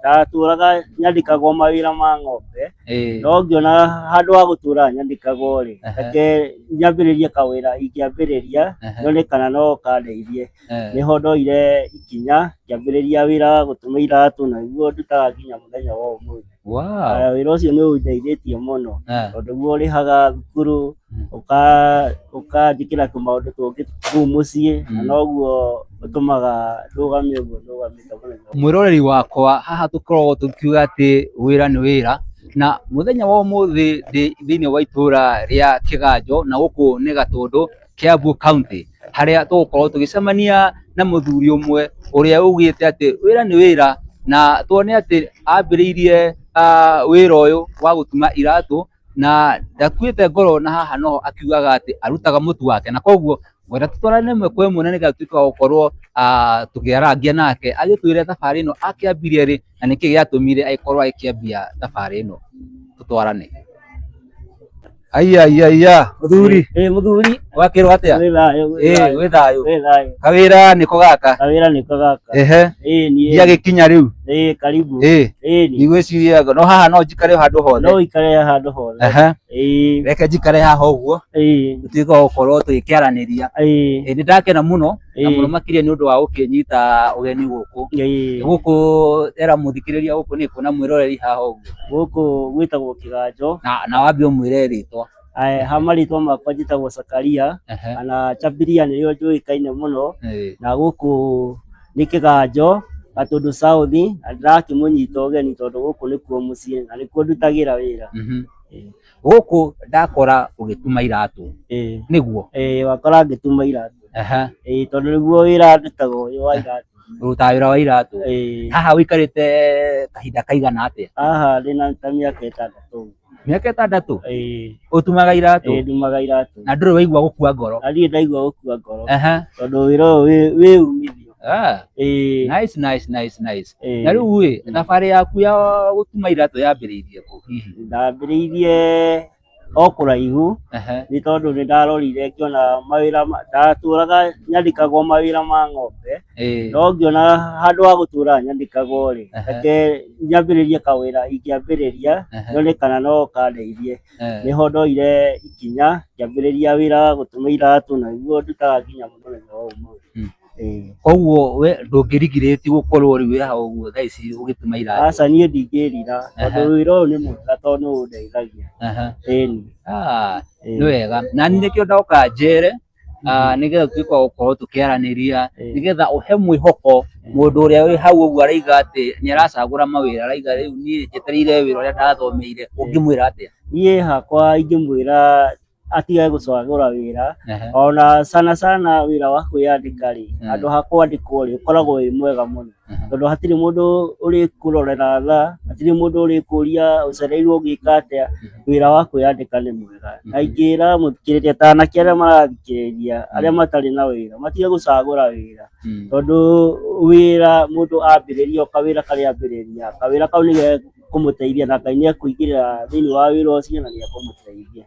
Ndatũraga nyandĩkagwo mawĩra ma ng'ombe, no ngĩona handũ ha gũtũra nyandĩkagwo rĩ, reke nyambĩrĩrie kawĩra ingĩambĩrĩria nyone kana no kandeithie. Nĩho ndoire ikinya ngĩambĩrĩria wĩra wa gũtuma iratũ na nĩguo ndutaga nginya mũthenya wa ũmũthĩ. Wĩra ũcio nĩ ũndeithĩtie mũno tondũ nĩguo ũrĩhaga thukuru, ũkanjĩkĩra tũmaũndũ tũngĩ kũu mũciĩ na noguo ũtũmaga ndũgame ũguo ndũgamĩte mũthenya ũyũ. Mwĩroreri wakwa, haha tũkoragwo tũkiuga atĩ wĩra nĩ wĩra, na mũthenya wa ũmũthĩ ndĩ thĩinĩ wa itũra rĩa Kĩganjo na gũkũ nĩ Gatũndũ, Kiambu County, harĩa tũgũkorwo tũgĩcemania na mũthuri ũmwe ũrĩa ugĩte atĩ wĩra nĩ wĩra, na tuone atĩ ambĩrĩirie wĩra ũyũ wa gũtuma iratũ na ndakuĩte ngoro na haha noho akiugaga atĩ arutaga mũtu wake, na koguo ngwenda tũtwarane ĩmwe kwa ĩmwe na nĩgetha tũtuĩke wa gũkorwo tũkĩarangia nake agĩtwĩre thabarĩ ĩno akĩambirie rĩ na nĩkĩ gĩatũmire agĩkorwo agĩkĩambia thabarĩ ĩno, tũtwarane. Aiya aiya aiya mũthuri. Ĩ mũthuri. Wakĩrwo atĩa? Gwĩ thayũ, gwĩ Ĩ thayũ. Gwĩ thayũ. Gwĩ thayũ. Kawĩra nĩko gaka? Kawĩra nĩko gaka. Ehe. Ĩ niĩ. Ndiagĩkinya rĩu. Ĩ karibu. Ĩ Ĩ ni. Ndigwĩciria no haha no njikare handũ hothe. No ũikare handũ hothe. Ehe. Ĩ. Reke njikare haha ũguo Ĩ. tũtuĩke wa gũkorwo tũgĩkĩaranĩria. Ĩ. Ĩ nĩndakena mũno na Ĩ. mũno makĩria nĩ ũndũ wa gũkĩnyita ũgeni gũkũ. Ĩ. Gũkũ era mũthikĩrĩria gũkũ nĩkũ na mwĩroreri haha ũguo. Gũkũ gwĩtagwo Kĩganjo. Na wambe ũmwĩre rĩtwa. Ha marĩtwa makwa njĩtagwo Zakaria kana Chabiria nĩrĩo njũĩkaine mũno, na gũkũ nĩ Kĩganjo, Gatũndũ South, na ndĩrakĩmũnyita ũgeni tondũ gũkũ nĩkuo mũciĩ na nĩkuo ndutagĩra wĩra. Gũkũ ndakora ũgĩtuma iratũ. Nĩguo? Ĩĩ, wakora ngĩtuma iratũ. Ĩĩ, tondũ nĩguo wĩra ndutaga ũyũ wa iratũ. Ũrutaga wĩra wa iratũ? Ĩĩ. Haha ũikarĩte kahinda kaigana atĩa? Haha ndĩna ta mĩaka 6. Mĩaka 6? Ĩĩ. Ũtumaga iratũ? Ĩĩ, ndumaga iratũ. Na ndũrĩ waigua gũkua ngoro? Na ndirĩ ndaigua gũkua ngoro. Tondũ wĩra ũyũ wĩ umithio. Ĩĩ. Nice, nice, nice, nice. Ĩĩ. Na rĩu ĩ, thabarĩ yaku ya gũtuma iratũ yambĩrĩirie kũ hihi? Ndambĩrĩirie o kũraihu, nĩ tondũ nĩ ndarorire ngĩona mawĩra, ndatũraga nyandĩkagwo mawĩra ma ng'ombe, no ngĩona handũ ha gũtũra nyandĩkagwo rĩ, reke nyambĩrĩrie kawĩra ingĩambĩrĩria, nyone kana no kandeithie. Nĩho ndoire ikinya ngĩambĩrĩria wĩra wa gũtuma iratũ na nĩguo ndutaga nginya mũthenya wa ũmũthĩ. Koguo we ndũngĩrigirĩti gũkorwo rĩu wĩ haha ũguo thaa ici ũgĩtuma iratũ? Aca, niĩ ndingĩrira tondũ wĩra ũyũ nĩ mwega tondũ nĩ ũndeithagia. Ĩni. Nĩ wega. Na niĩ nĩkĩo ndoka njere nĩgetha tũtuĩke wa gũkorwo tũkĩaranĩria, nĩgetha ũhe mwĩhoko mũndũ ũrĩa wĩ hau ũguo araiga atĩ nĩ aracagũra mawĩra, araiga rĩu niĩ njetereire wĩra ũrĩa ndathomeire, ũngĩmwĩra atĩa? Niĩ hakwa ingĩmwĩra atige gũcagũra wĩra, ona sana sana wĩra wa kwĩyandĩka rĩ, handũ ha kwandĩkwo rĩ, ũkoragwo wĩ mwega mũno, tondũ hatirĩ mũndũ ũrĩkũrorera thaa, hatirĩ mũndũ ũrĩkũria ũcereirwo ũgĩka atĩa, wĩra wa kwĩyandĩka nĩ mwega. Na ingĩra mũthikĩrĩria ta anake arĩa marathikĩrĩria, arĩa matarĩ na wĩra, matige gũcagũra wĩra, tondũ wĩra mũndũ ambĩrĩria o kawĩra karĩa ambĩrĩria, kawĩra kau nĩ kũmũteithia na Ngai nĩ ekũingĩrĩra thĩinĩ wa wĩra ũcio na nĩ ekũmũteithia.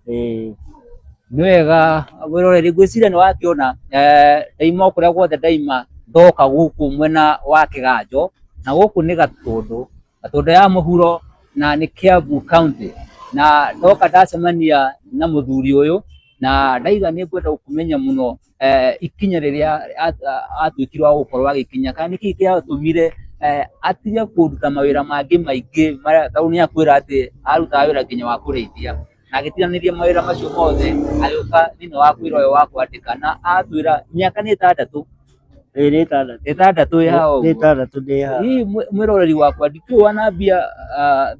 Ĩĩ. Nĩ wega mwĩroreri, ngwĩciria nĩ wakĩona ndaima o kũrĩa guothe ndaima ndoka gũkũ mwena wa Kĩganjo, na gũkũ nĩ Gatũndũ, Gatũndũ ya mũhuro na nĩ Kiambu County, na ndoka ndacemania na mũthuri ũyũ na ndaiga nĩ ngwenda kũmenya mũno ikinya rĩrĩa atuĩkire wa gũkorwo agĩkinya, kana nĩkĩ gĩatũmire atige kũruta mawĩra mangĩ maingĩ, tondũ nĩ akwĩra atĩ arutaga wĩra nginya wa kũrĩithia, na agĩtiganĩria mawĩra macio mothe agĩũka thĩinĩ wa wĩra ũyũ wa kwandĩka, na atwĩra mĩaka nĩ 6. Ĩĩ nĩ 6. 6 ĩ haha Nĩ ũguo. 6 ndĩ haha. Hihi mwĩroreri wakwa, ndikĩũĩ wanambia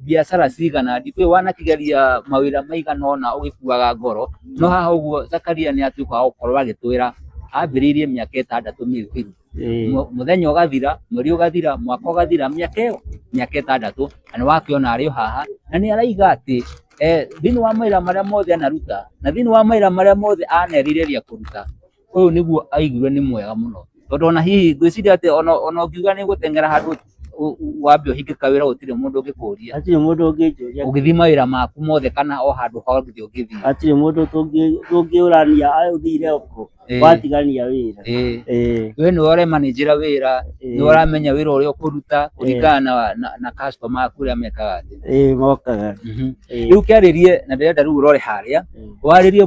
biacara cigana, ndikĩũĩ wanakĩgeria mawĩra maigana ũna ũgĩkuaga ngoro, no haha ũguo Zakaria nĩ atuĩka wa gũkorwo agĩtwĩra ambĩrĩirie mĩaka 6 mĩthiru. Mũthenya ũgathira, mweri ũgathira, mwaka ũgathira, mĩaka ĩyo mĩaka 6, na nĩ wakĩona arĩ o haha, na nĩ araiga atĩ thĩinĩ wa mawĩra marĩa mothe anaruta, na thĩinĩ wa mawĩra marĩa mothe anerirĩria kũruta, ũyũ nĩguo aiguire nĩ mwega mũno, tondũ ona hihi ngwĩciria atĩ ona ũngiuga nĩ gũteng'era handũ wambe ũhinge kawĩra gũtirĩ mũndũ ũngĩkũria. Hatirĩ mũndũ ũngĩnjũria. Ũgĩthiĩ mawĩra maku mothe kana o handũ hothe ũngĩthiĩ. Hatirĩ mũndũ tũngĩũrania ũthire ũkũ watigania wĩra. We nĩwe ũremanĩnjĩra wĩra, nĩwe ũramenya wĩra ũrĩa ũkũruta kũringana na customer aku ũrĩa mekaga atĩ. Ĩĩ mokaga. Rĩu kĩarĩrie na ndĩrenda rĩu ũrore harĩa, warĩrie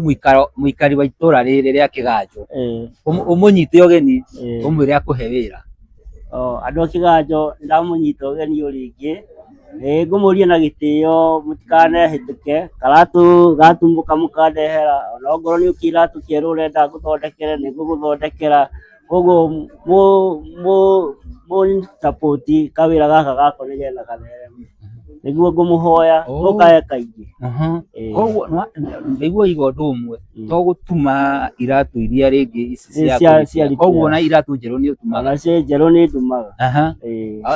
mũikari wa itũra rĩrĩ rĩa Kĩganjo, ũmũnyite ũgeni, ũmwĩre akũhe wĩra. Andũ a Kĩganjo nĩndamũnyita ũgeni o rĩngĩ, nĩ ngũmũria na gĩtĩo mũtikanehĩtũke, karatũ gatumũka mũkandehera, ona ongorwo nĩ kĩratũ kĩerũ ũrenda ngũthondekere nĩ ngũgũthondekera, koguo mũ support kawĩra gaka gakwa nĩgetha gathereme, nĩguo ngũmũhoya mũkage kaingĩ. Koguo ndaigua ũiga ũndũ ũmwe, to gũtuma iratũ iria rĩngĩ ici cia koguo ona iratũ njerũ nĩ ũtumaga? Ona cio njerũ nĩ ndumaga.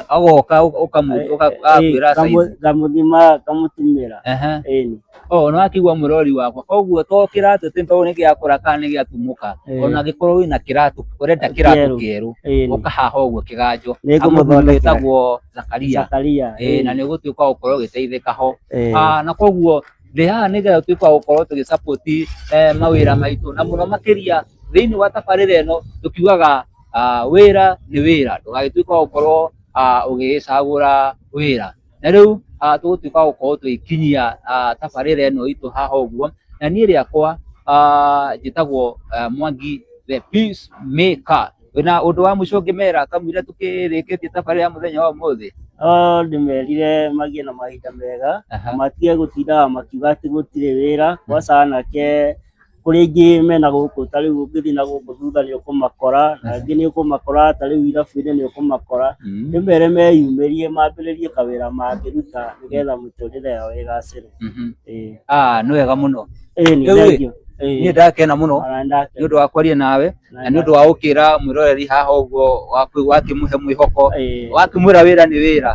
Agoka ũgakwĩra size? Ngamũthima ngamũtumĩra. Ĩni. Oh, nĩ wakĩigua mũrori wakwa, koguo to kĩratũ atĩ tondũ nĩ gĩakũra kana nĩ gĩatumũka, ona angĩkorwo wĩna kĩratũ ũrenda kĩratũ kĩerũ, ũka haha ũguo Kĩganjo, Nĩngũmũthondekera. wĩtagwo Zakaria. Zakaria. Na nĩ ũgũtuĩka wa gũkorwo ũgĩteithĩka ho. Na koguo ndĩ haha nĩgetha tũtuĩke wa gũkorwo tũgĩ support mawĩra maitũ, na mũno makĩria thĩinĩ wa tabarĩra ĩno tũkiugaga wĩra nĩ wĩra, ndũgagĩtuĩke wa gũkorwo ũgĩgĩcagũra wĩra. Na rĩu tũgũtuĩka wa gũkorwo tũgĩkinyia tabarĩra ĩno itũ haha ũguo, na niĩ rĩakwa njĩtagwo Mwangi the Peace Maker. Wĩna ũndũ wa mũico ũngĩmera kamũira tũkĩrĩkĩtie tabarĩra ya mũthenya wa ũmũthĩ? No ndĩmerire magĩe na mahinda mega, na matige gũtindaga makiuga atĩ gũtirĩ wĩra, kwanza anake kũrĩ aingĩ mena gũkũ ta rĩu ũngĩthiĩ na gũkũ thutha nĩ ũkũmakora, na angĩ nĩ ũkũmakora ta rĩu irabu-inĩ nĩ ũkũmakora, ndĩmere meyumĩrie mambĩrĩrie kawĩra mangĩruta nĩgetha mĩtũrĩre yao ĩgacĩre. Ĩĩ. Nĩ wega mũno. Ĩni, Rĩu ĩ, thengiũ. Ĩĩ. Niĩ ndakena mũno Ona nĩ ndakena. nĩ ũndũ wa kwaria nawe na nĩ ũndũ wa gũkĩra mwĩroreri haha ũguo wakĩmũhe mwĩhoko, wakĩmwĩra wĩra nĩ wĩra,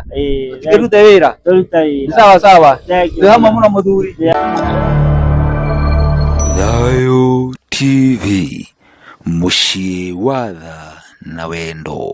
tũkĩrute wĩra. Tũrute wĩra. Sawa sawa, Thengiũ. twĩ hamwe mũno mũthuri. Thayo TV, mũciĩ wa tha na wendo.